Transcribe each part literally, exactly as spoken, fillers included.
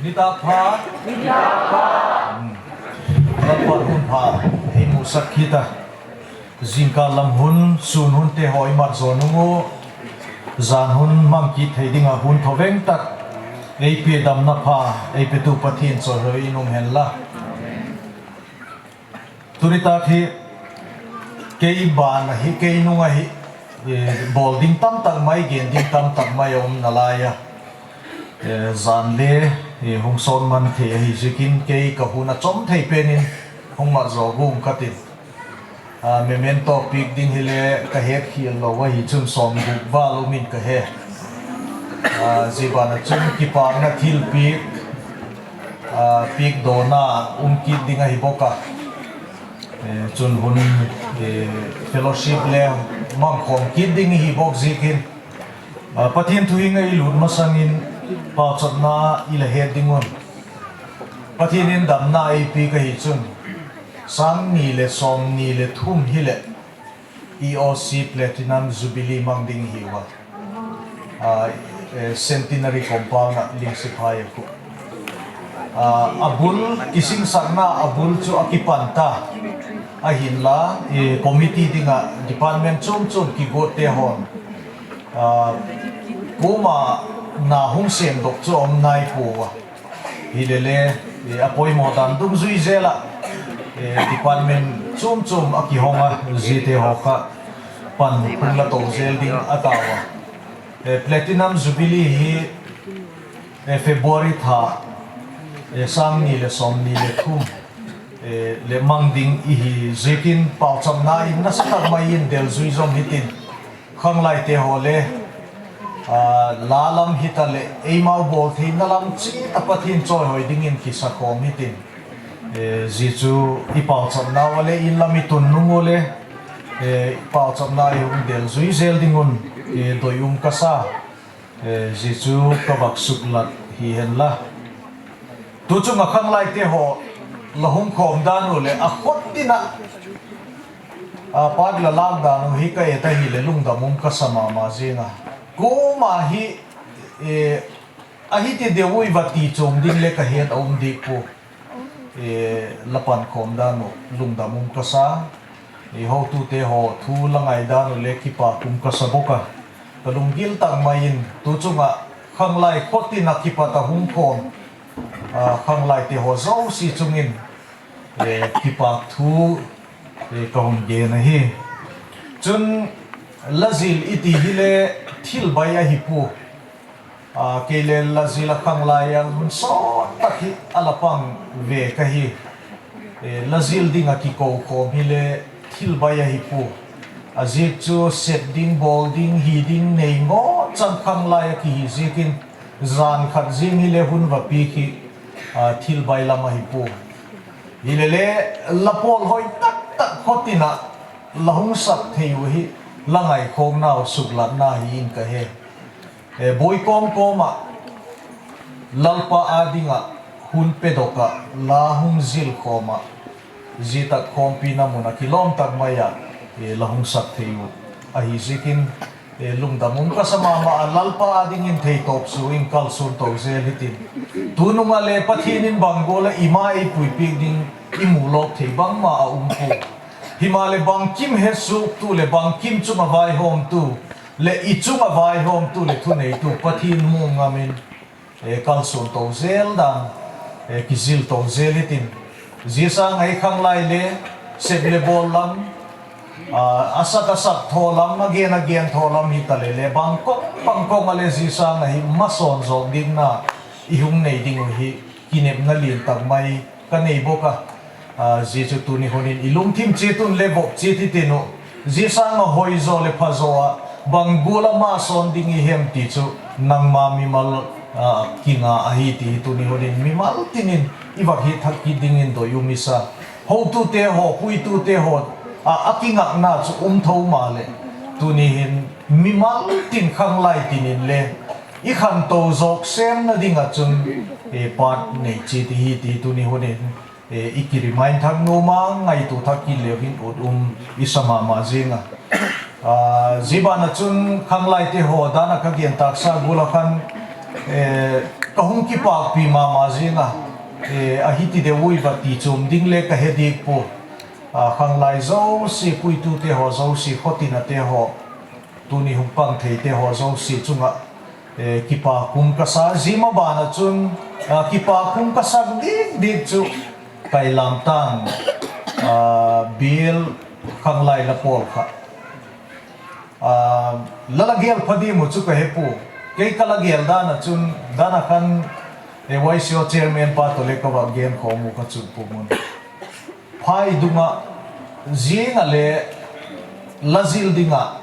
Nitâk pha. Lalpa'n hun pha ei musak kit a, zingkal lam hun, sûn hunte haw i mat zaw nung u, zan hun mang kit thei ding ah hun thaveng tak ei pe, damna pha ei petu Pathian chawihoi in um hen la. Tuni tâk hi kei ban ahi, kei nung ahi, bawl ding tamtak mai, gen ding tamtak mai a um nalai a, zan le hung sawn man thei ahi ziakin kei ka hun a chawm thei pen in hung mat zaw guang ka tin. Memento piak ding hile ka hetkhial lo ahi chun sawmguk val um in ka he. Zia ban ah chun kipâkna thilpiak piak dawna um kit ding ahi bawk a, chun hun fellowship le mangkhawm kit ding i hi bawk ziakin, Pathian thu hing a i lût masang in pauchapna i la het ding un. Pathian in damna ei piak ahi chun, sâng ni leh sawmni leh thum hileh EOC Platinum Jubilee mang ding i hiu a, Centenary Compound ah Lingsiphai a khu. A bul, kisingsakna a bul chu a kipan ta, ahinla committee ding ah department chuam chuam kiguatte haw'n kuama na hung sêmdok chu a um nai pua a. Hilele, a poimaw dan dungzui zel ah department chuam chuam a kihong a, ziate haw kha pan hung la to zel ding a tau a. Platinum Jubilee hi February tha, sâng ni leh sawmni leh thum leh mang ding i hi ziakin pauchapna in nasa tak mai in delzui zom hitin, khanglaite haw le la lam hitaleh eimau bawl theina lam chiat ah Pathian chawihoi dingin kisa khawm hitin, zia chu i pauchapnau a le in lam i tun nung ua le pauchapna i hung delzui zel ding un doi um ka sa. Zia chu ka vak suklat hi hen la. Tu chung ah khanglaite haw la hung khawm dan uh leh a khot tin ah pat la lâk dan uh hi ka et ahileh lungdam um ka sa ma ma ziang a. Kuama hi a hiti deu ui va ti chuam ding le ka het a um dik pua. La pankhawm dan uh lungdam um ka sa. Hotute haw thu la ngai dan uh le kipâk um ka sa bawk a. Ka lunggil tak mai in tu chung ah khanglai khot in ah kipat a hung khawm khanglaite haw zosia chung in kipâk thu ka hun gen ahi. Chun, la zil i ti hile thil bai ahi pua. Kei le la zil ah khanglai a hun sawt tak hi a la pang ve ka hi. La zil ding ah kiko khawm hile thil bai ahi pua. A ziak chu sep ding, bawl ding, hi ding nei ngaw chang khanglai a kihi ziakin, jan khat zing hile hun va piak hi thil bai lam ahi pua. Hilele, la pawl hoi tak tak khot in ah la hung sak thei uh hi la ngaikhawknau suklatna hi in ka he. Buai kawm kawm ah Lalpa â ding ah hun pedok ah la hung zil khawm ah, zia tak khawmpina mun ah kilawm tak mai ah la hung sak thei uh ahi ziakin, lungdam um ka sa ma ma a, Lalpa â dingin theitawp sua in kalsuan to zel hitin. Tunung ah le Pathian in bang gual ah i ma ei puipiak ding i mu lawk thei bangma a um pua. Himaleh bangkim hesuktu leh bangkim chung ah vaihawmtu leh i chung ah vaihawmtu leh thuneitu Pathian mu ngam in kalsuan to zel dan, kizil to zel hitin. Zia sâng ah i khanglai le sep le bawl lam, a sak a sak thaw lam, a gen a gen thaw lam hitaleh le bang kawng bang kawng ah le zia sâng ah hi masawn zawk dingna i hung nei ding uh hi kinepna lian tak mai ka nei bawk a. Zia chu tuni hun in i lungthim chiat un le vop chiat hitin uh. Zia sâng ah hoi zaw leh pha zaw ah bang gual ah masawn ding i hem ti chu nangma mimal kinga ahi ti hi tuni hun in mimal tin in i vak hi thak kit dingin doi um i sa. Hotute haw, puitute haw a kingakna chu um tho maleh, tuni hin mimal tin khanglai tin in le i khanto zawk sêmna ding ah chun part nei chiat i hi ti tuni hun in i kiremind thak nuam a, ngaitua thak kit leu hin ut um i sa ma ma ziang a. Zia ban ah chun khanglaite haw dan ah ka gen tâksa gual ah khan, Ka hung kipâkpi ma ma zing a, ahi ti deu ui va ti chuam ding le ka he diak pua. Khanglai zosia, puitute haw zosia, khawtinate haw, tuni hung pang theite haw zosia chung ah kipâk um ka sa. Zia maban ah chun kipâk um ka sak diak diak chu Kailamtâng Bial Khanglai la pawl kha la la gêl pha diam uh chu ka he pua. Kei ka la gêl dan ah chun, dan ah khan YCO chairman pa tawh le ka va gen khawm uh kha chu pum un, phaidung ah zing ah le la zil ding ah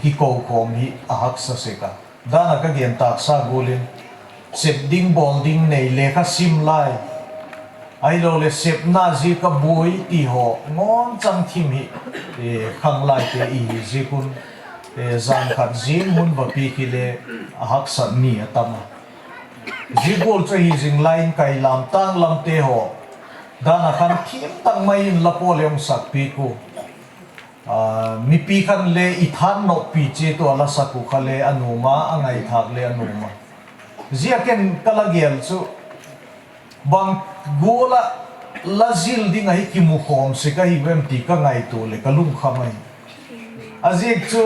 kiko khawm hi a haksa sek a. Dan ah ka gen tâksa gual in, sep ding bawl ding nei, lekha sim lai, ahiloleh sepna ziak a buai ti haw ngawn chang thim hi khanglaite i hi ziak un, jan khat zing hun va piak hile a haksat ni a tam a. Zia gual chu ahi zing lai in Kailamtâng lamte haw, dan ah khan thiam tak mai in la pawl le hung sak piak u. Mipi khan le i thanoppi chiat ua la sak uh kha le a nuam a, a ngaithâk le a nuam a. Zia ken ka la gêl chu, bang gual ah la zil ding ahi kimu khawm sek ahi em ti ka ngaitua leh ka lungkham ahi. A ziak chu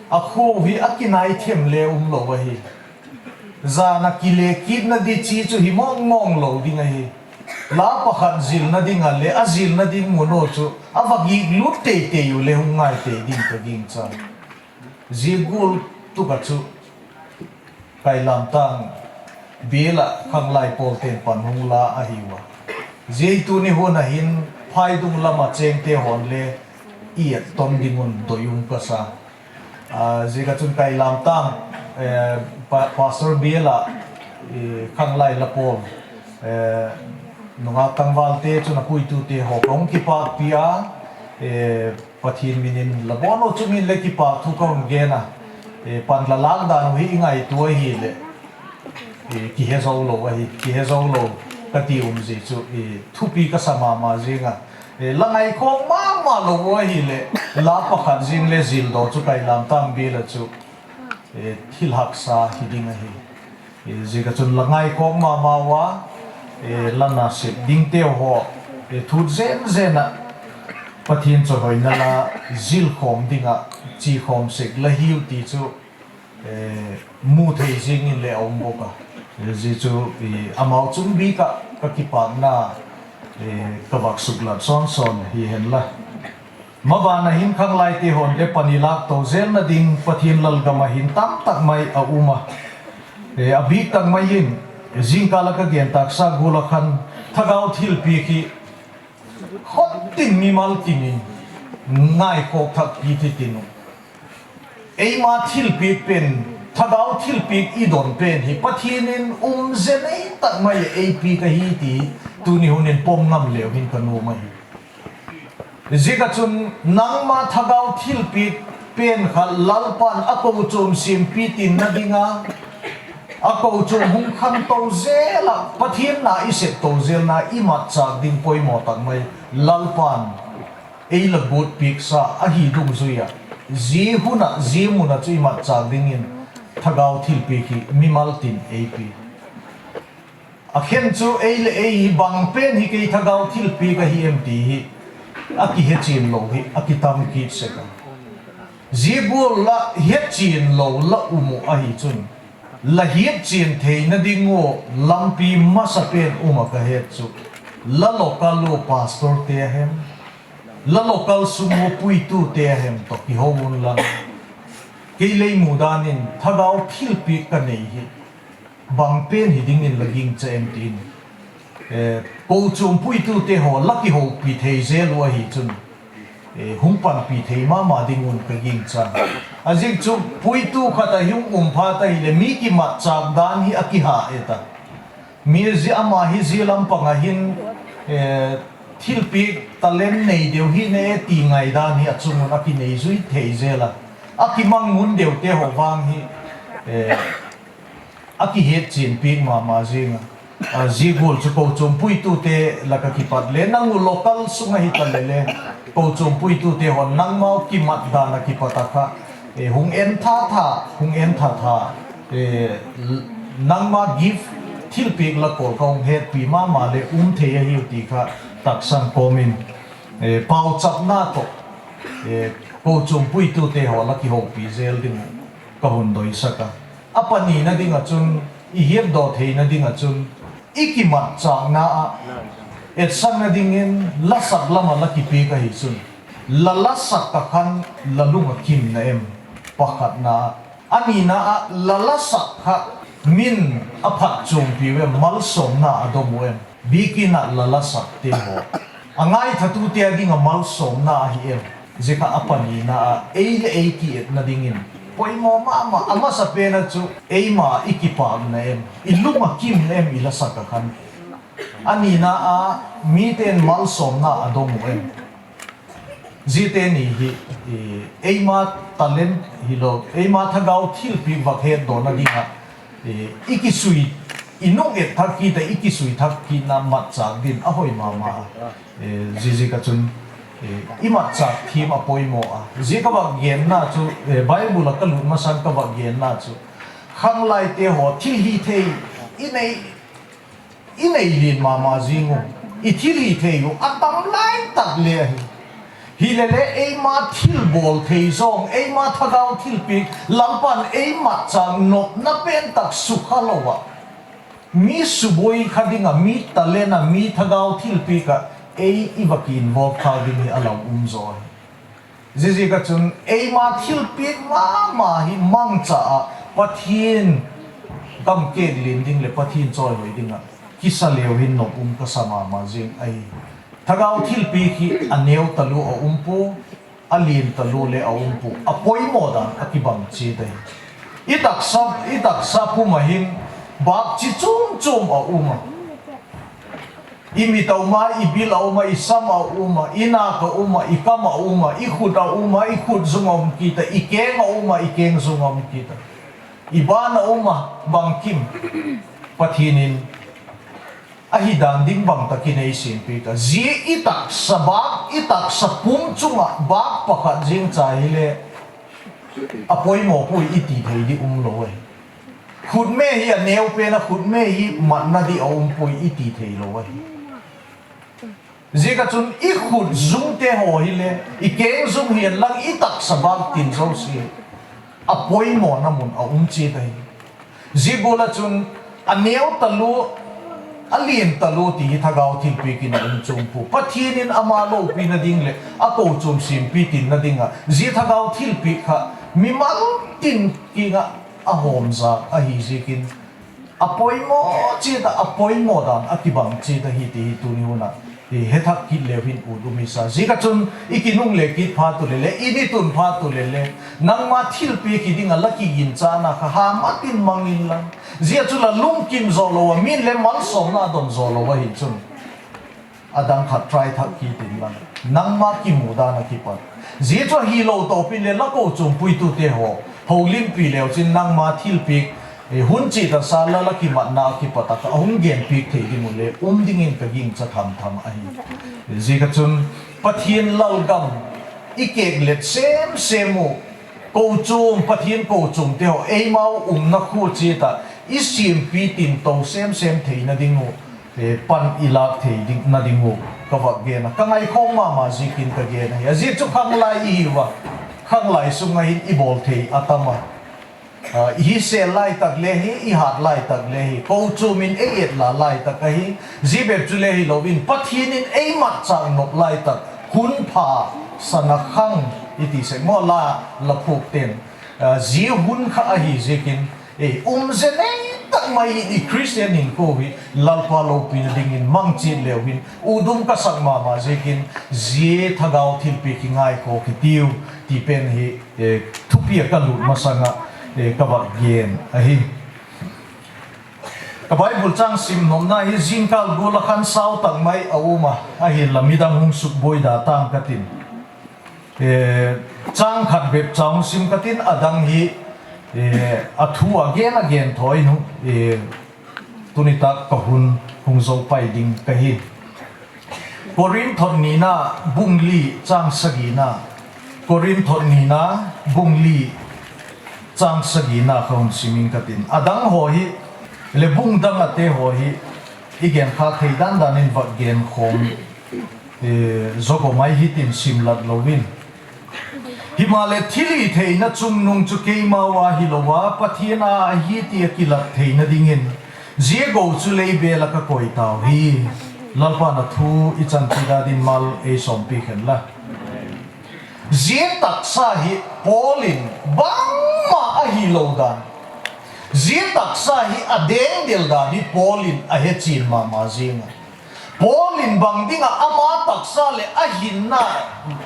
a khua hi a kinai them le um lo ahi. Jan a kile kitna di chi chu hi mawng mawng lo ding ahi. La pakhat zilna ding ah le a zilna ding mun uh chu a va gik lut tei tei u le hung ngai tei ding ka gingcha. Zia gual tuk ah chu Kailamtâng Bial ah khanglai pawlte'n pan hung la ahiu a. Zia hi tuni hun ah hin phaidung lam ah chêngte haw'n le i et ton ding un doi um ka sa. Ziak ah chun Kailamtâng Pastor Bial ah khanglai la pawl nungak tangvalte chun a puitute haw ka hung kipâkpi a, Pathian min in la bawn uh chung in le kipâk thu ka hun gen a, pan la lâk dan uh hi i ngaitua ahileh kihe zo lo ahi, kihe zo lo ka ti um zia chu thupi ka sa ma ma zing a. La ngaikhawk ma ma lo uh ahileh la pakhat zing le zildaw chu Kailamtâng Bial ah chu thil haksa hi ding ahi. Ziak ah chun la ngaikhawk ma ma ua, la nasep dingteu haw thut zen zen ah Pathian chawihoina la zil khawm ding ah chi khawm sek la hiu ti chu mu thei zing in le a um bawk a. Zia chu amau chung bik ah ka kipâkna ka vak suklat sawn sawn hi hen la. Maban ah hin khanglaite haw'n le pan i lâk to zelna ding Pathian lalgam ah hin tamtak mai a um a. A bik tak mai in, zingkal ah ka gen tâksa gual ah khan thagau thilpiak hi khawtin mimal tin in ngaikhawk thak kit hi tin uh. Eima thilpiak pen, thagau thilpiak i don pen hi Pathian in um ze nei tak mai ah ei piak ahi ti tuni hun in pom ngam leu hin ka nuam ahi. Ziak ah chun nangma thagau thilpiak pen kha Lalpa'n a kochuam siampi tinna ding a, a kochuam hung khangto zel ah Pathian na i septo zelna i matchâk ding poimaw tak mai Lalpa'n ei la guat piaksa ahi dungzui ah, zia hun ah zia mun ah chu i matchâk dingin thagau thilpiak hi mimal tin ei pia. A khen chu ei leh ei hi bang pen hi kei thagau thilpiak ahi em ti hi a kihechian lo hi a kitam kit sek a. Zia gual la hechian lo la um uh ahi chun, la hiatchian theina ding ua lampi masa pen um ah ka het chu, la local ua pastorte a hem, la local sung ua puitute a hem tawh kiho unla. Kei lei mu dan in thagau thilpiak ka nei hi bang pen hi dingin la gingcha em ti'n, kochuam puitute haw la kihopi thei zel uh ahi chun, hung panpi thei ma ma ding un ka gingcha. A ziak chu puitu khat a hung um phat ahileh mi kimatchâk dan hi a kiha et a. Mi zia ama hi zia lam pang ah hin thilpiak talent nei deu hi ne e ti ngai dan hi a chung un a kinei zui thei zel a. A kimang mun deute haw vang hi a kihetchian piak ma ma zing a. Zia gual chu kochuam puitute lak ah kipat le nang u local sung ahi ta leh le, kochuam puitute haw'n nangmau kimat dan ah kipat ah kha hung en tha tha, hung en tha tha, Nangma gift, thilpiak la kawl ka hung hetpi ma ma le um thei ahiu ti kha taksang kawm in, pauchapna tawh, kochuam puitute haw la kihopi zel ding uh ka hun doisak a. A panina ding ah chun, i hiatdaw theina ding ah chun, i kimatchâkna ah, etsakna dingin lasak lam ah la kipiak ahi chun, la lasak ah khan la lung ah kimna em? Pakhatna. A nina ah, la lasak kha min a phatchuampiu em, malsawmna a dong u em? Biakin ah la lasak te haw a ngaithatute â ding ah malsawmna ahi em? Zia kha a panina ah ei leh ei kietna dingin poimaw ma ma. A masapen ah chu eima i kipâkna em, i lung ah kimna em i lasak ah khan? A nina ah, mite'n malsawmna a dong u em? Ziate ni hi eima talent hilo, eima thagau thilpiak vak hetdawna ding ah i kisui, i nung et thak kit ah i kisui thak kitna matchâk ding a hoi ma ma a. Ziaziak ah chun i matchâk thiam a poimaw a. Zia ka vak genna chu, Bible ah ka lut masang ka vak genna chu, khanglaite haw thil hithei i nei lian ma ma zing u, i thil hithei uh a tam lai tak le ahi. Hilele eima thilbawl thei zawng, eima thagau thilpiak, Lalpa'n ei matchâk nopna pen tak sukha lo ah, mi subuai kha ding ah, mi talent ah, mi thagau thilpiak ah ei i va ki involve kha ding hi a lau um zaw ahi. Ziaziak ah chun eima thilpiak ma ma hi mangcha ah Pathian gam kêk lian ding leh Pathian chawihoi ding ah kisa leu hin nop um ka sa ma ma zing ahi. Thagau thilpiak hi a neu talu a um pua, a lian talu le a um pua, a poimaw dan a kibang chiat ahi. I taksa, i taksa pum ah hin bâk chi chuam chuam a um a. I mit a um a, i bil a um a, i sam a um a, i nâk a um a, i kam a um a, i khut a um a, i khut zung a um kit a, i keng a um a, i keng zung a um kit a, i ban a um a, bangkim Pathian in ahi dan ding bang tak in ei siampiak a. Zia i taksa bâk, i taksa pum chung ah bâk pakhat zing cha hile a poimaw puai i ti thei ding um lo ahi. Khutme hi a neu pen a, khutme hi matna ding a um puai i ti theilo ahi. Ziak ah chun i khut zungte haw hile, i keng zung hi'n lang i taksa bâk tin zosia a poimawna mun a um chiat ahi. Zia gual ah chun a neu talu, a lian talu ti hi thagau thilpiak in a um chuam pua. Pathian in ama lopina ding leh a kochuam siampi tinna ding ah zia thagau thilpiak kha mimal tin kiang ah a hawmzak ahi ziakin, a poimaw chiat ah, a poimaw dan a kibang chiat ahi ti hi tuni hun ah he thak kit leu hin ut um i sa. Ziak ah chun i kinungle kit phat u leh le, i ni tun phat u leh le, nangma thilpiak hi ding ah la kiginchâkna kha ha mat in mang inla, zia chu la lungkim zaw lo ah, min le malsawmna don zaw lo ahi chun, a dang khat try thak kit inla, nangma kimu dan ah kipat. Zia chu ahilo tawp in le la kochuam puitute haw holimpi leu chin nangma thilpiak, hun chiat ah sa la, la kimatna ah kipat ah kha a hung genpiak thei ding u le um dingin ka gingcha tham tham ahi. Ziak ah chun Pathian lalgam i kêklet sêm sêm u, kochuam, Pathian kochuamte haw eimau umna khua chiat ah i siampi tin to sêm sêm theina ding uh, pan i lâk theina ding uh ka vak gen a, ka ngaikhawk ma ma ziakin ka gen ahi. A zia chu khanglai i hiu a, khanglai sung ah hin i bawl thei a tam a, i hisel lai tak le hi, i hât lai tak le hi, kochuam in ei etla lai tak ahi. Zia bep chu le hilo in Pathian in ei matchâk nop lai tak, hun pha, sana khang i ti sek maw, la, la phuakte'n, zia hun kha ahi ziakin, um ze nei tak mai in i Christian hinkhua hi Lalpa lopina dingin mang chiat leu hin ut um ka sak ma ma ziakin, zia thagau thilpiak hi ngaikhawk hitiu ti pen hi thupi ah ka lut masang ah ka vak gen ahi. Ka Bible châng sim nopna hi zingkâl gual ah khan sau tak mai a um a, ahinla midang hung sukbuai da tâng ka tin, châng khat bep cha hung sim ka tin, a dang hi a thu a gen a gen thaw in, tuni tak ka hun hung zo pai ding ka hi. Korinth thot nina bung li châng sagina, Korinth thot nina bung li châng sagina kha hun sim ing ka tin, a dang haw hi Le bung dang ate haw hi i genkhâk thei dan dan in vak genkhawm zaw ka mai hitin, simlat lo in. Himaleh, thilhitheina chungnung chu keimau â hilo a, Pathian â ahi ti a kilat theina dingin zia go chu lei bêl ah ka koi tau hi. Lalpa'n a thu i chan kit a ding mal ei sawmpi khen la. Zia taksa hi Paul in bangma ahilo dan, zia taksa hi a dengdel dan hi Paul in a hechian ma ma ziang a. Paul in bang ding ah ama taksa leh a hinna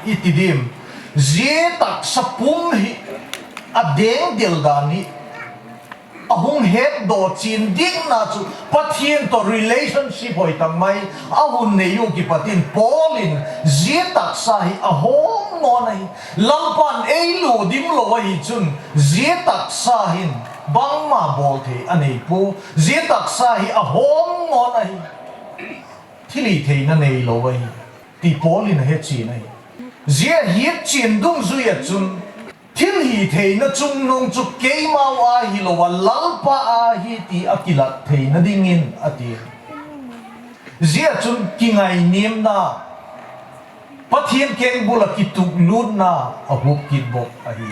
i ti diam, zia taksa pum hi a dengdel dan hi a hung hetdaw chian dingna chu Pathian tawh relationship hoi tak mai a hun nei uh kipat in Paul in zia taksa hi a hawm ngawn ahi. Lalpa'n ei lua dim lo ahi chun zia taksa hin bangma bawl thei a nei pua, zia taksa hi a hawm ngawn ahi. Thilhitheina neilo ahi ti Paul in a hechian ahi. Zia hiat chian dungzui ah chun thilhitheina chungnung chu keimau â hilo a, Lalpa â ahi ti a kilat theina dingin a ti. Zia chun kingainiamna, Pathian kengbul ah kituklûtna a hup kit bawk ahi.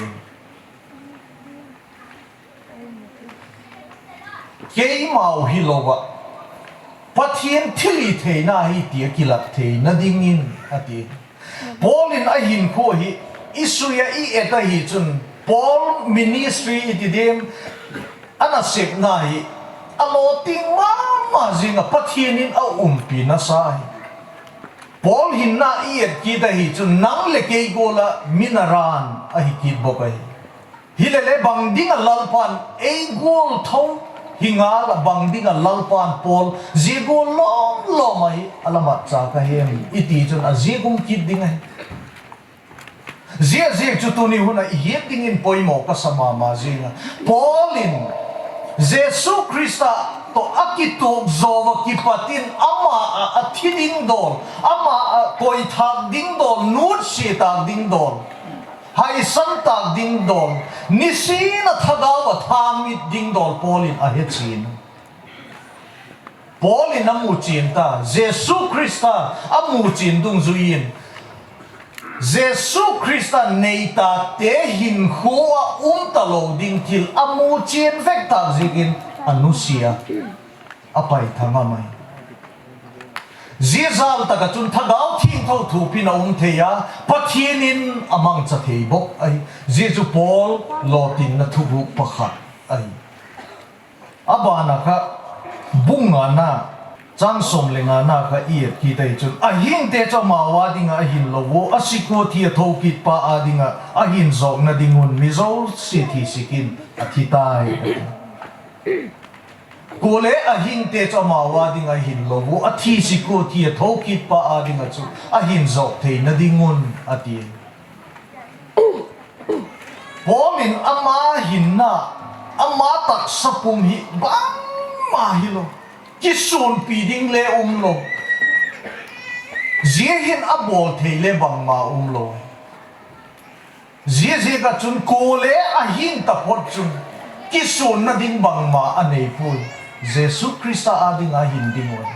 Keimau hilo ah, Pathian thilhitheina hi ti a kilat theina dingin a ti. Paul in a hinkhua hi i sui ah i et ahi chun, Paul ministry i ti diam, a nasepna hi a lawting ma ma ziang ah Pathian in a umpi nasa hi. Paul hinna i et kit ahi chun nang leh kei gual ah mi naran ahi kit bawk ahi. Hilele bang ding ah Lalpa'n ei gual tho hi ngal ah, bang ding ah Lalpa'n Paul zia gual lawm lawm ahi a la matchâk a hem i ti chun a ziak um kit ding ahi. Zia ziak chu tuni hun ah i hiat dingin poimaw ka sa ma ma ziang a. Paul in Jesu Khrista tawh a kituak zaw ah kipat in ama ah a thi ding dawl, ama ah koithâk ding dawl, nutsia tâk ding dawl, haisan tâk ding dawl, nisin a thagau ah tha mit ding dawl Paul in a hechian. Paul in a muchian ta, Jesu Khrista a muchian dungzui in, Jesu Khrista neitate hinkhua ah um talo ding thil a muchian vek tâk ziakin a nusia a, a paithang a mai. Zia jâl tak ah chun Thagau Thiangtho thupi'n a um thei a, Pathian in a mangcha thei bawk ahi. Zia chu Paul lawtinna thuguk pakhat ahi. A ban ah kha, bung ngana, châng sawm leh ngana kha i et kit ahi chun, a hingte chu amau â ding ah a hinlo ua, a sik ua thi a tho kit pa â ding ah a hin zawkna ding un mi zosia thi sik in a thi tai. Kuale a hingte chu amau â ding ah a hinlo ua, a thi sik ua thi a tho kit pa â ding ah chu a hin zawk theina ding un a ti. Paul in ama hinna, ama taksa pum hi bangma hilo, kisuanpi ding le umlo, zia hin a bawl thei le bangma umlo. Ziaziak ah chun kuale a hing taphot chun kisuanna ding bangma a nei puai. Jesu Khrista â ding a hin ding uh ahi.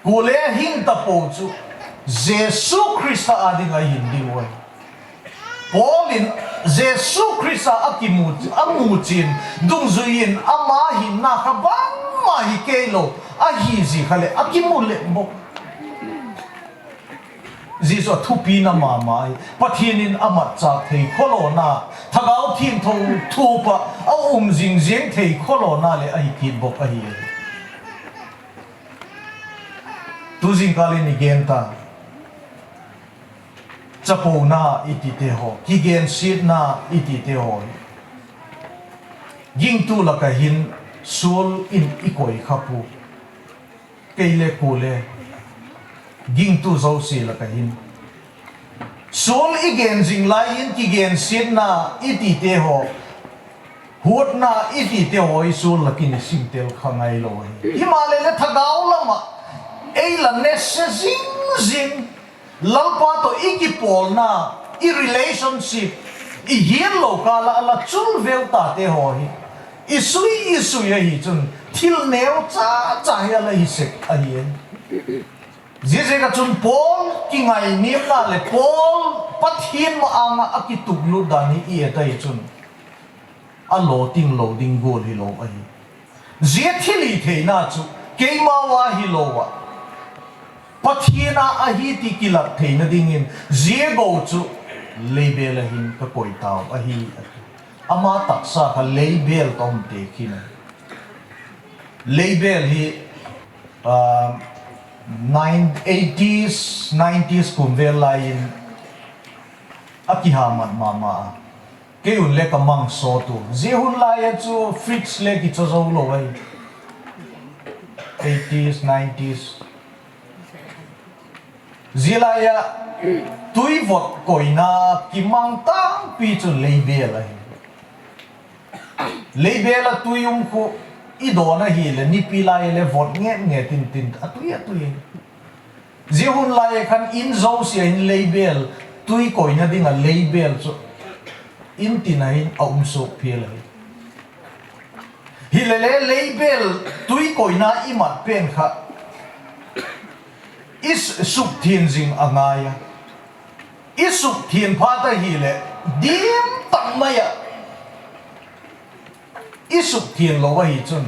Kuale a hing tapo chu Jesu Khrista â ding a hin ding uh ahi. Paul in Jesu Khrista a kimu, a muchian dungzui in ama hinna kha bangma hi keilo ahi zi kha leh a kimu leh bawk. Zia chu a thupina ma ma hi. Pathian in a matchâk thei khawlawna, Thagau Thiangtho thup ah a um zing ziang thei khawlawna leh ahi kit bawk ahi. Tu zingkal in i gen ta, chapona i tite haw, kigensiatna i tite haw hi gingtu lak ah hin sual in i koi kha pua. Kei le kuale, gingtu zosia lak ah hin sual i gen zing lai in kigensiatna i tite haw, huatna i tite haw hi sual lak in i simtel kha ngailo ahi. Himaleh le thagau lam ah ei la nese zing zing, Lalpa tawh i kipawlna, i relationship, i hiatlo kâl ah a la chul veu tate haw hi i sui i sui ahi chun, thil neu cha cha hi a la hi sek ahi. Ziaziak ah chun Paul kingainiamna leh Paul Pathian ma-âng ah a kituklut dan hi i et ahi chun, a lawting lo ding gual hilo ahi. Zia thilhitheina chu keimau a hilo ah, Pathian a ahi ti kilat theina dingin zia go chu leibêl ah hin ka koi tau ahi, a ti. Ama taksa kha leibêl tawh um tekhin ahi. Leibêl hi, ah, nine, eighties, nineties kum vêl lai in a kihamat ma ma a. Kei un le ka mang sawt u. Zia hun lai ah chu fridge le kicha zo lo ahi. Eighties, nineties. Zia lai ah tui vot koina kimang tampi chu leibêl ahi. Leibêl ah tui um khu i dawn ahileh nipi lai leh vot nget nget intin a tui a tui. Zia hun lai khan in zosia hin leibêl, tui koina ding ah leibêl chu intin ah hin a um suak phial ahi. Hilele leibêl tui koina i mat pen kha i s-, sukthiang zing a ngai a. I sukthiang phat ahileh dim tak mai ah i sukthiang lo ahi chun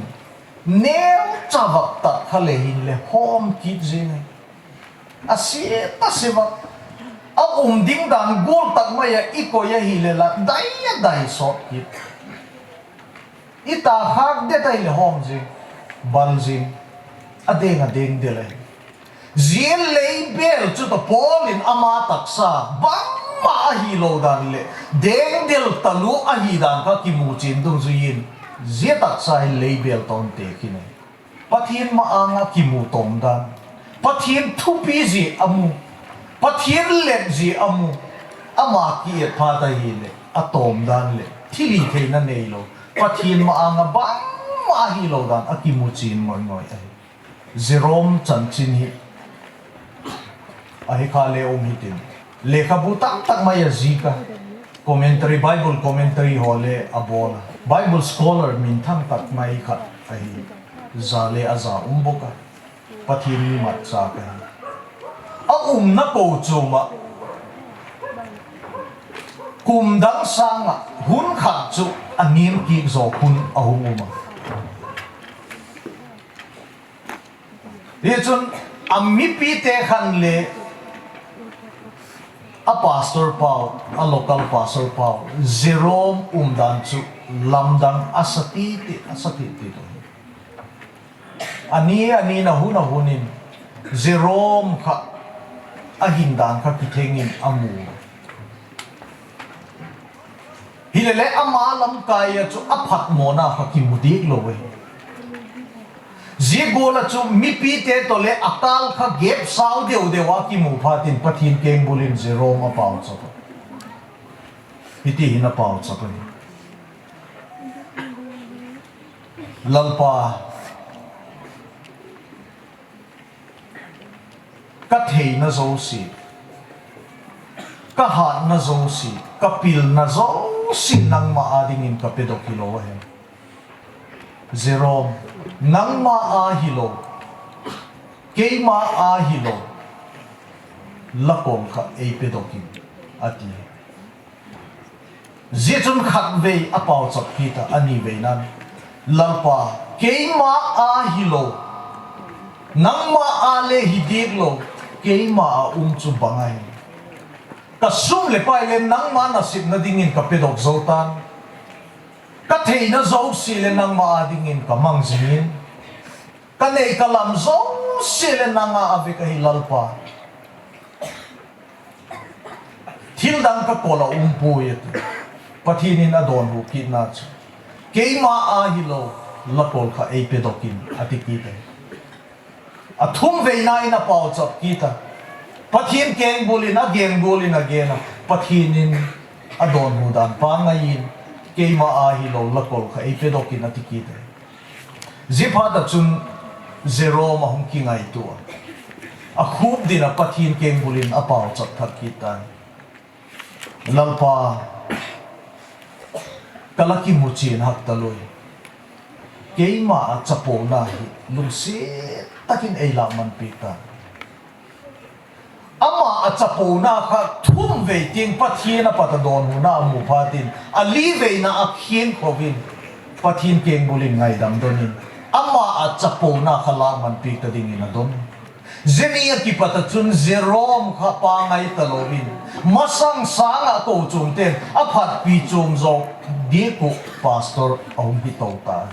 neucha vak tak kha le hinle hawm kit zing ahi. A sia ta sia vak a um ding dan gual tak mai ah i koi ahileh la dai a dai sawt kit. I ta khâk det ahileh hawm zing, bal zing, a deng a deng del ahi. Zia leibêl chu tawh Paul in ama taksa bangma ahilo dan leh deng del talua ahi dan kha kimuchian dungzui in, zia taksa hi leibêl tawh um tekhin ahi. Pathian ma-âng ah kimu tawm dan, Pathian thupi zia a mu, Pathian let zia a mu, ama ki-et phat ahileh a tawm dan leh thilhitheina neilo, Pathian ma-âng ah bangma ahilo dan a kimuchian ngoi ngoi ahi. Jerome chanchin hi ahi kha le um hitin, lekhabu tam tak mai a zik a, commentary, Bible commentary haw le a bawl a, Bible scholar minthang tak mai khat ahi. Za le a za um bawk a, Pathian mi matchâk ahi. A umna kochuam ah kum dang sâng ah hun khat chu a niam kik zaw hun a hung um a. Hichun a mipite khan le a pastor pau, a local pastor pau, Jerome umdan chu lamdang a sa ti ti, a sa ti ti tu. A ni a ni in, a hun a hun in Jerome kha a hindan kha kitheng in a mu. Hilele ama lamkai ah chu a phatmawna kha kimu diak lo ahi. Zia gual ah chu mipite tawh le a kâl kha gêp sau deu deu a kimu phat in Pathian kengbul in Jerome a pauchap a. Hiti hin a pauchap ahi. Lalpa, ka theina zosia, ka hatna zosia, ka pilna zosia nangma â dingin ka pedok hilo ahi. Jerome, nangma â hilo, keima â hilo, la kol kha ei pedok in, a ti. Zia chun khatvei a pauchap kit a, a niveina'n, Lalpa, keima â hilo, nangma â le hi diak lo, keima ah um chu bang ahi. Ka sum leh pai le nangma nasepna dingin ka pedok zo ta'n, ka theina zosia le nangma â dingin ka mang zing in, ka nei ka lam zosia le nang â a vek ahi Lalpa. Thil dang ka kol ah um puai, a ti. Pathian in a dawnhu kitna chu, keima â hilo, la kol kha ei pedok in, a ti kit ahi. A thumveina in a pauchap kit a, Pathian kengbul in a gen gual in a gen a, Pathian in a dawnhu dan pa ngai in, keima â hilo, la kol kha ei pedok in, a ti kit ahi. Ziaphat ah chun Jerome a hung kingaitua a, a khûp din ah Pathian kengbul in a pauchap thak kit ta'n, Lalpa, ka la kimuchian hak talui, Keima a chapona hi lungsiat tak in ei lâkman piak ta. Ama a chapona kha thum vei tiang Pathian a pat a dawnhuna a mu phat in, a li veina a khiangkho in, Pathian kengbul in ngaidam don in, ama a chapona kha lâkman piak ta dingin a don. Zia ni a kipat ah chun Jerome kha pangai talo in, masang sâng ah kochuamte'n a phatpi chuam zaw diak uh pastor a hung hi to ta.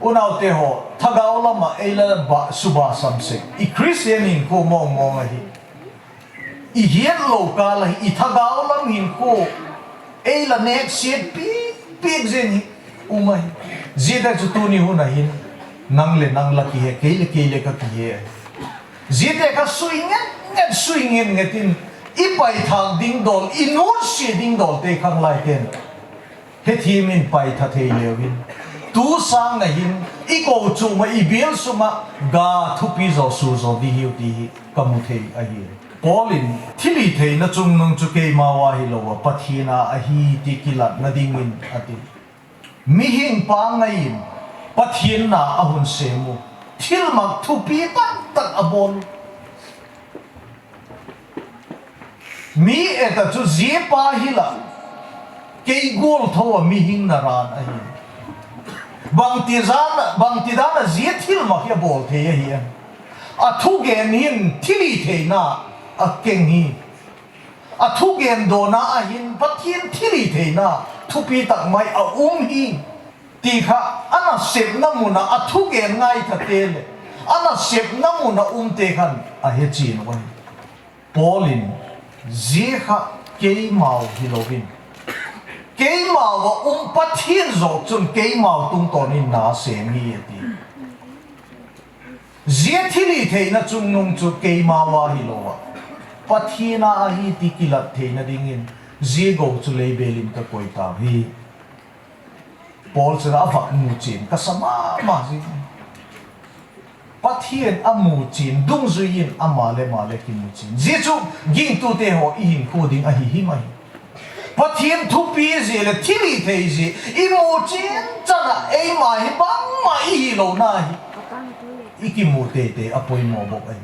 Unaute haw, thagau lam ah ei la ba, suba sam sek, i Christian hinkhua mawngmawng ahi. I hiat lo kâl ahi, i thagau lam hinkhua ei la nêksiat piak piak zing hi um ahi. Ziate chu tuni hun ah hin nang leh nang la kihe, kei leh kei le ka kihe ahi. Ziate kha sui nget nget, sui nget nget in i paithâk ding dawl, i nutsia ding dawlte khanglaite'n hethiam in paitha thei leu in, tu sâng ah hin i kochuam ah, i bial sung ah ga thupi zaw, su zaw di hiu ti hi ka mu thei ahi. Paul in thilhitheina chungnung chu keimau a hilo a, Pathian a ahi ti kilatna dingin a ti. Mihing pangai in Pathian na a hun sêm u, thilmak thupi tak tak a bawl u. Mi et ah chu zia pa hi la, kei gual tho a mihing naran ahi. Bangtidan a, bangtidan a zia thilmak hi a bawl thei ahi em? A thugen hin thilhitheina a keng hi. A thugen dawn a hin Pathian thilhitheina thupi tak mai a um hi ti kha a nasepna mun ah a thugen ngaithate leh a nasepna mun ah umte khan a he chian u ahi. Paul in, zia kha keimau hilo in, keimau ah um Pathian zaw chun keimau tungtawn in na sêm hi a ti. Zia thilhitheina chungnung chu keimau a hilo a, Pathian a ahi ti kilat theina dingin zia go chu lei bêl in ka koi tau hi. Paul chun a vak mu chian ka sa ma ma zing. Pathian a mu chian dungzui in ama le ama le kimu chian. Zia chu gingtute haw i hinkhua ding ahi hi mai. Pathian thupi zia leh thilhithei zia i mu chian chan ah eima hi bangma i hilona hi i kimu teitei a poimaw bawk ahi.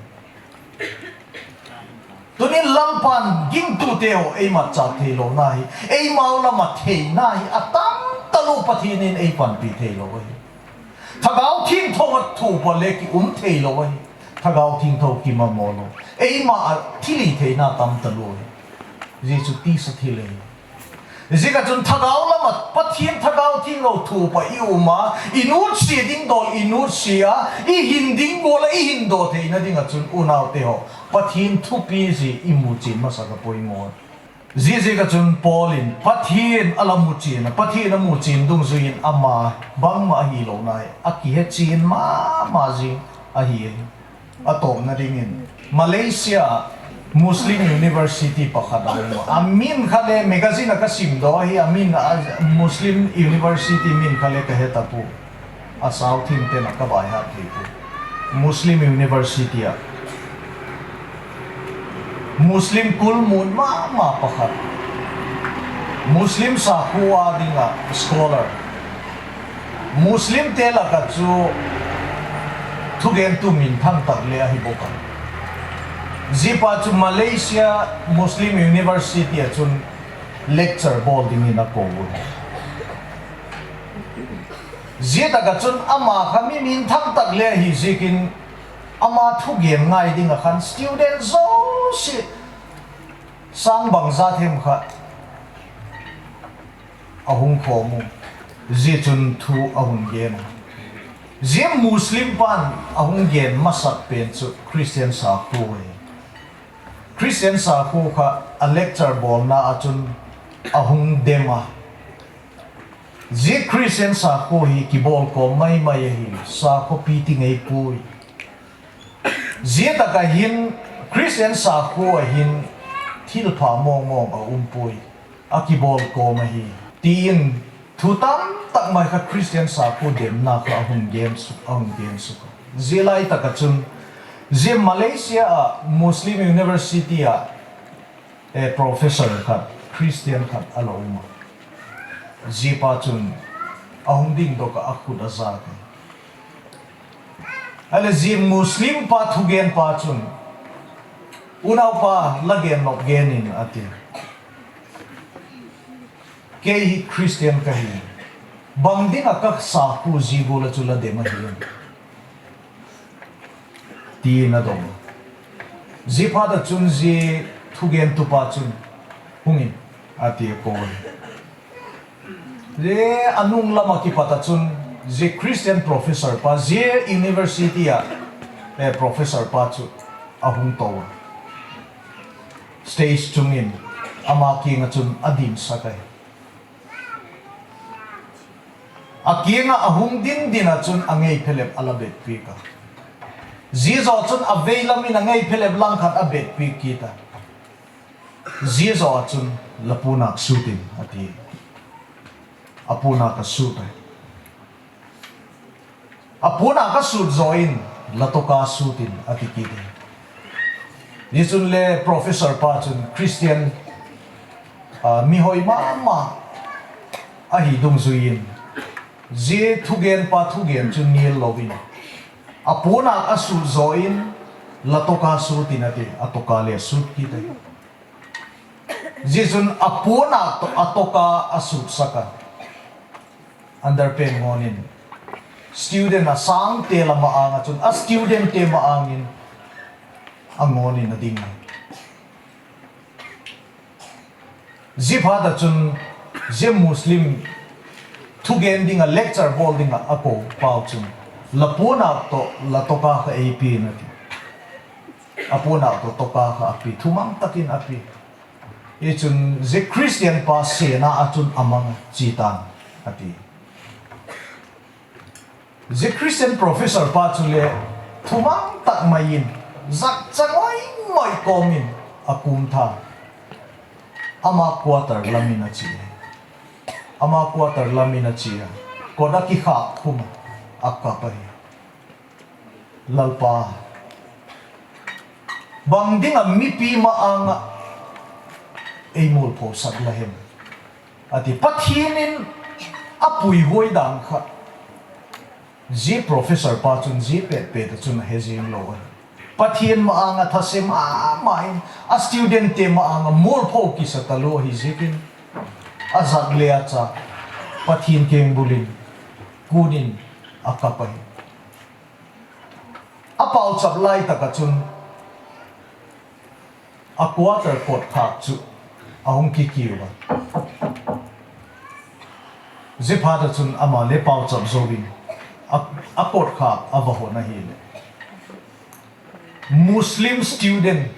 Tunin Lalpa'n gingtute haw ei matchâk theilona hi, eimau lam ah theina hi a tam talua, Pathian in ei panpi theilo ahi. Thagau Thiangtho a thup a le ki um theilo ahi. Thagau Thiangtho kimamaw lo, eima ah thilhitheina tam talua hi. Zia chu tisa thil ahi. Ziak ah chun thagau lam ah Pathian Thagau Thiangtho thup a i um a, i nutsia ding dawl i nutsia a, i hin ding gual ah i hin daw theina ding ah chun unaute haw, Pathian thupi zia i mu chian masak a poimaw. Ziaziak ah chun Paul in Pathian a la mu chian a, Pathian a mu chian dungzui in ama bangma ahilona hi a kihe chian ma ma zing ahi. A tawpna dingin, Malaysia Muslim University pakhat a um a, a min kha le magazine ah ka simdaw ahi, a min a Muslim University min kha le ka he ta pua, a sau thimten ah ka baihat thei pua. Muslim University ah Muslim kul mun ma ma pakhat, Muslim sakhua ding ah scholar, Muslimte lak ah chu thugentu minthang tak le ahi bawk a. Ziapa chu Malaysia Muslim University ah chun lecture bawl dingin a ko u hi. Zia tak ah chun ama kha mi minthang tak le ahi ziakin, ama thugen ngai ding ah khan student zosia sâng bangza them kha a hung khawm u. Zia chun thu a hun gen a. Zia Muslim pa'n a hung gen masak pen chu Christian sakhua hi. Christian sakhua kha a lecture bawlna ah chun a hung dem a. Zia Christian sakhua hi kibawlkawm mai mai ahi, sakhuapi ti ngei puai. Zia tak ah hin Christian sakhua ah hin thilpha mawngmawng a um puai, a kibawlkawm ahi, ti in thu tam tak mai kha Christian sakhua demna kha a hung gen suk, a hung gen suk a. Zia lai tak ah chun zia Malaysia ah Muslim University ah professor khat, Christian khat a la um a. Ziapa chun a hung dingdok ah a khut a zâk a. Ahileh zia Muslim pa thugenpa chun, Unaupa, la gen nop gen in, a ti. Kei hi Christian ka hi. Bang ding ah ka sakhu zia gual ah chu la dem ahi em? ti'n a dong. Ziaphat ah chun zia thugentupa chun, Hung in, a ti a, ka in. Zia a nung lam ah kipat ah chun zia Christian professor pa, zia university ah professor pa chu a hung to a, stage chung in ama kiang ah chun a dinsak ahi. A kiang ah a hung din din ah chun a ngei phelep a la bet piak a. Zia zaw chun a vei lam in a ngei phelep langkhat a bet piak kit a. Zia zaw ah chun, La puanâk sut in, a ti. A puanâk a sut a. A puanâk a sut zaw in, La tawka sut in, a ti kit a. Zia chun le professor pa chun Christian mihoi ma ma ahi dungzui in, zia thugenpa thugen chu nial lo in, a puanâk a sut zaw in, La tawka sut in, a ti. A tawka le a sut kit a. Zia chun a puanâk tawh a tawka a sutsak a. Underpant ngawn in, student a sângte la ma-âng ah chun, a studentte ma-âng in a ngawn in a ding a. Ziaphat ah chun zia Muslim thugen ding ah, lecture bawl ding ah a ko pau chun, La puanâk tawh la tawka kha ei pia in, a ti. A puanâk tawh tawka kha a pia, thumang tak in a pia. Zia chun zia Christian pa sêna ah chun a mang a, chia ta'n, a ti. Zia Christian professor pa chule thumang tak mai in, zakcha ngoi ngoi kawm in a kûm tha. Ama quarter lam in a chia. Ama quarter lam in a chia, kot a kikhâk khum a, a kap ahi. Lalpa, bang ding ah mipi ma-âng ah ei mualphosak la hem? a ti. Pathian in a puihuai dan kha zia professor pa chun zia pet pet ah chun a he ziang lo ahi. Pathian ma-âng ah thase ma ma in, a studentte ma-âng ah mualpho kisa talua ahi ziakin, a zak le a châk, Pathian kengbul in kûn in a kap ahi. A pauchap lai tak ah chun a quarter kotkhâk chu a hung kikiu a. Ziaphat ah chun ama le pauchap zo in, a kotkhâk a va hon ahileh, Muslim student,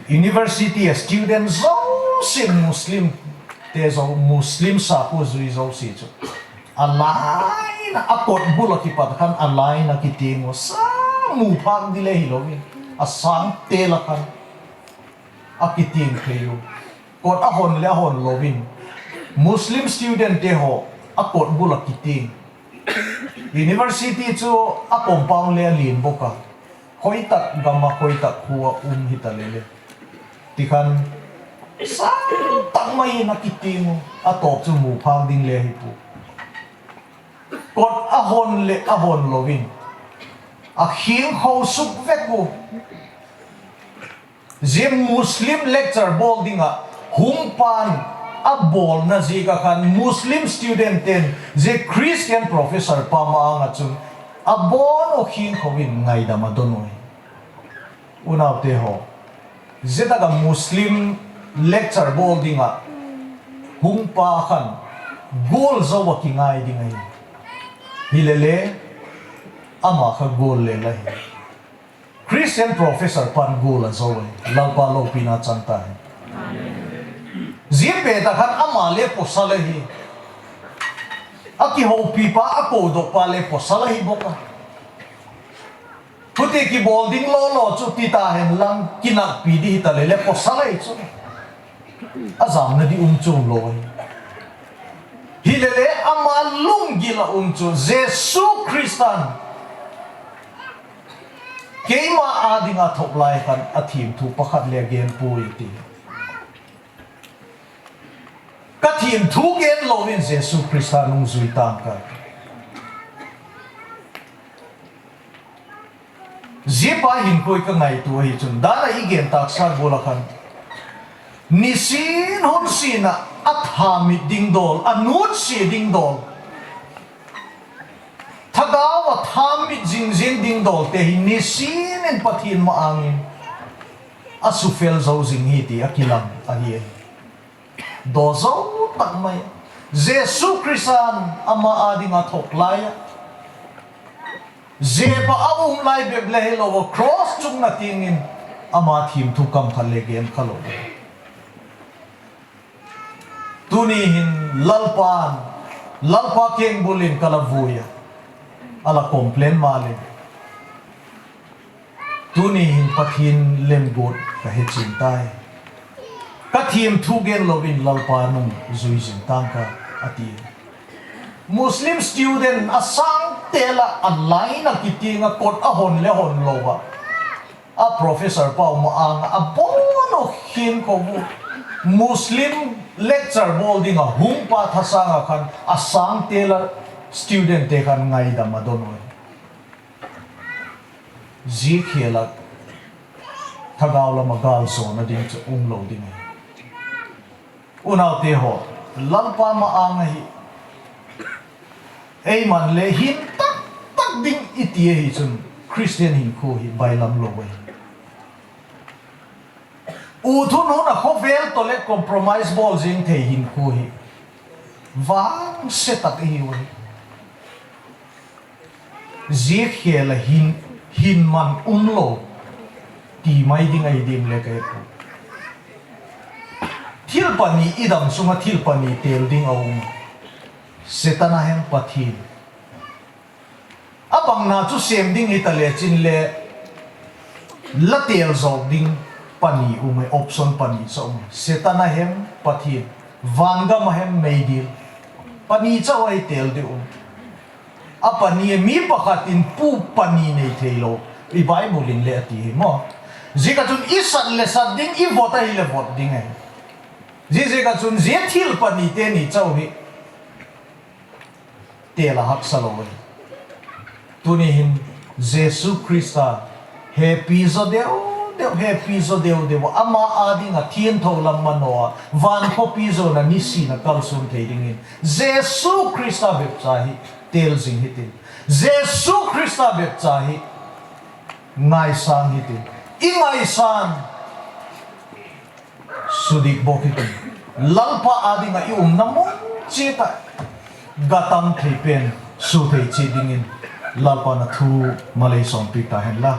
university a student zosia, Muslimte zo, Muslim sakhu zui zosia chu a line ah, a kot bul ah kipat khan a line ah kitiang u, sâng mu phâk ding le hilo in, a sângte la khan a kitiang thei u. Kot a hon leh a hon lo in, Muslim studentte haw a kot bul ah kitiang. University chu a compound le a lian bawk a, khoi tak gam ah khoi tak khua ah um hita leh le, ti khan, sâng tak mai in a kitiang u, a tawp chu mu phâk ding le hi pua. Kot a hon leh a hon lo in, a khiang kho suk vek u. Zia Muslim lecture bawl ding ah hung pa'n a bawlna ziak ah khan Muslim studentte'n zia Christian professor pa ma-âng ah chun a bawn u khiang kho in ngaidam a don u hi. Unaute haw, zia tak ah Muslim lecture bawl ding ah hung pa khan gual zo ah kingai ding ahi. Hilele, ama kha gual le la hi. Christian professor pa'n gual a zo ahi. Lalpa lopina chang ta hen. Zia pet ah khan ama le pawsal ahi. A kihopipa, a kodokpa le pawsal ahi bawk a. Huti kibawl ding law law chu ti ta hen lang, kinakpi di hita leh le pawsal ahi chu. A zamna di um chuam lo ahi. Hilele ama lunggil ah um chu Jesu Khrista'n keima â ding ah thok lai khan a thiamthu pakhat le a gen puai ti. Ka Thiamthu gen lo in Jesu Khrista nungzui tâng ka. Zia pa hinkhua ka ngaitua ahi chun, dan ah i gen tâksa gual ah khan, nisin hun sin ah a thamit ding dawl, a nutsia ding dawl, thagau ah thamit zing zing ding dawlte hi nisin in Pathian ma-âng in a sufel zo zing hi ti a kilang ahi. Daw zo tak mai. Jesu Khrista'n ama â ding a thok lai ah, zia pa a um lai bep le hilo ah, cross chungna tiang in ama thiamthu kam khat le gen kha lo. Tuni hin Lalpa'n, Lalpa kengbul in ka la vui a, a la complain maleh, tuni hin Pathian lemguat ka he chian tai. Ka thiamthu gen lo in Lalpa nungzui zing tâng ka, a ti. Muslim student a sâng tel ah a line ah kitiang ah kot a hon le hon lo ah, a professor pau ma-âng ah a bawn uh khian ko u. Muslim lecture bawl ding ah hung pa thasâng ah khan a sâng tel ah studentte khan ngaidam a don ui. Zia khel ah thagau lam ah gâlzawna ding chu um lo ding ahi. Unaute haw, Lalpa ma-âng ahi, eiman le hin tak tak ding i ti ahi chun, Khristian hinkhua hi bailam lo ahi. Ut hun hun ah khawvel tawh le compromise bawl zing thei hinkhua hi vangse tak i hiu ahi. Zia khel ah hin, hin man um lo ti mai ding ahi diam le ka he puai. Thil pani i dam sung ah thil pani têl ding a um. Setan a hem Pathian. A bangna chu sêm ding hita le chin le, la têl zawk ding pani um e, option pani cha um e. Setan a hem Pathian, vangam a hem meidil, pani chau ahi têl ding um. A pani a mi pakhat in pu pani nei theilo, i Bible in le a ti hi maw. Ziak ah chun i sat leh sat ding, i vot ahileh vot ding ahi. Ziaziak ah chun zia thil panite ni chau hi têl a haksa lo ahi. Tuni hin Jesu Khrista hepi zaw deu deu, hepi zaw deu deu ah, ama â ding ah thiangtho lam manaw ah, van khawpi zuan ah nisin a kalsuan thei dingin Jesu Khrista bepcha hi têl zing hitin, Jesu Khrista bepcha hi ngaisâng hitin, i ngaisâng sudik bawk hitin, Lalpa â ding ah i umna mun chiat ah ga tam thei pen su thei chiat dingin Lalpa'n a thu malei sawmpiak ta hen la.